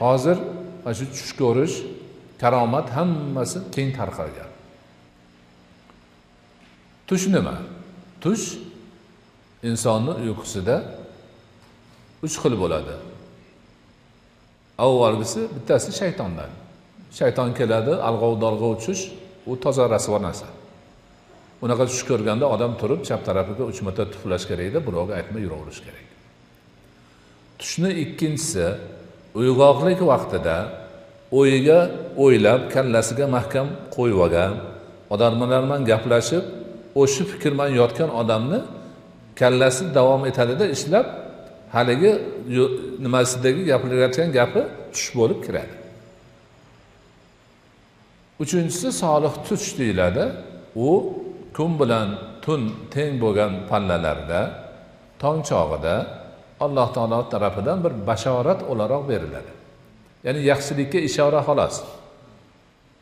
Hozir mana shu tush ko'rish, karomat hammasi keng tarqalgan. Tush nima? Tush insonni uyqusida uch xil bo'ladi. Avvalgisi bittasi shaytondan. Shayton keladi, alg'ov-dolg'ov tush, u toza rasvo narsa. Unaqa tush ko'rganda odam turib chap tarafiga 3 marta tuflash kerakda, birovga aytmay yuraverish kerak. Tushni ikkinchisi uyg'oqlik vaqtida o'yiga o'ylab, kallasiga mahkam qo'yib olgan, odamlar bilan gaplashib, o'sha fikr bilan yotgan odamni kallasi davom etadida ishlab, haligi nimasidagi gapirayotgan gapi tush bo'lib kiradi. Uchinchisi solih tush deyiladi. U kun bilan tun teng bo'lgan pallalarda, tong chog'ida Alloh taolo tarafidan bir bashorat o'laroq beriladi. Ya'ni yaxshilikka ishora xolos.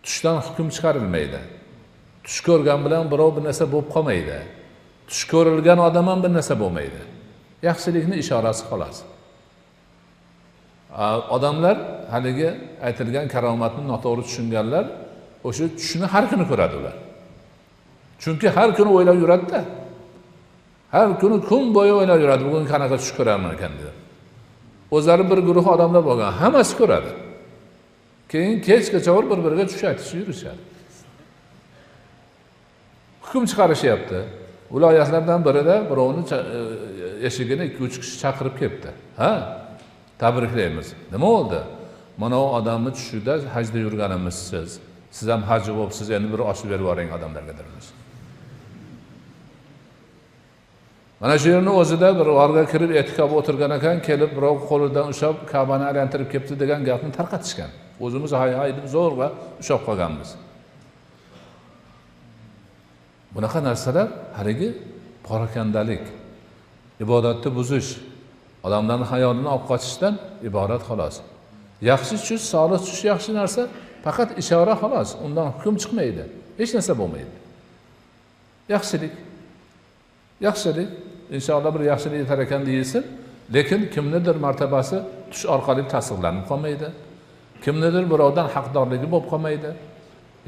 Tushdan hukm chiqarilmaydi. Tush ko'rgan bilan birov bir narsa bo'lib qolmaydi. Tush ko'rilgan odam ham bir narsa bo'lmaydi. Yaxshilikni ishorasi xolos. Odamlar haligi aytilgan karomatni noto'g'ri tushunganlar o'sha tushni har kuni ko'radi ular. Chunki har kuni o'ylab yuradi-da. Har kuni kun bo'yi o'ylab yuradi, bugun qanaqa tush ko'raman ekan deb. O'zlari bir guruh odamlar bo'lgan, hammasi ko'radi. Keyin kechgacha bir-biriga tush aytishib yurishadi. Hukm chiqarishyapti. Viloyatlardan birida birovni eshigini 2-3 kishi chaqirib kelibdi. Ha? Tabriklaymiz. Nima bo'ldi? Mana u odamni tushida hajda yurganimiz siz. Siz ham haj bo'libsiz, endi bir osh berib yuboring odamlarga dermiz. Mana shu yerni o'zida bir g'orga kirib e'tikof o'tirgan ekan, kelib birov qo'lidan ushlab Ka'bani aylantirib kelibdi degan gapni tarqatishgan. O'zimiz hay hay deb zo'rg'a ushlab qolganmiz. Bunaqa narsalar haligi parakandalik, ibodatni buzish, odamlarning hayolini olib qochishdan iborat xolos. Yaxshi tush, solih tush yaxshi narsa, faqat ishora xolos, undan hukm chiqmaydi, hech narsa bo'lmaydi. Yaxshilik. Yaxshilik, inshaalloh bir yaxshilik yetar ekan deyilsin, lekin kimnidir martabasi tush orqali tasdiqlanib qolmaydi. Kimnidir birovdan haqdorligi bo'lib qolmaydi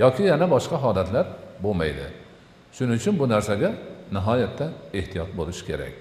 yoki yana boshqa holatlar bo'lmaydi. Shuning uchun bu narsaga nihoyatda ehtiyot bo'lish kerak.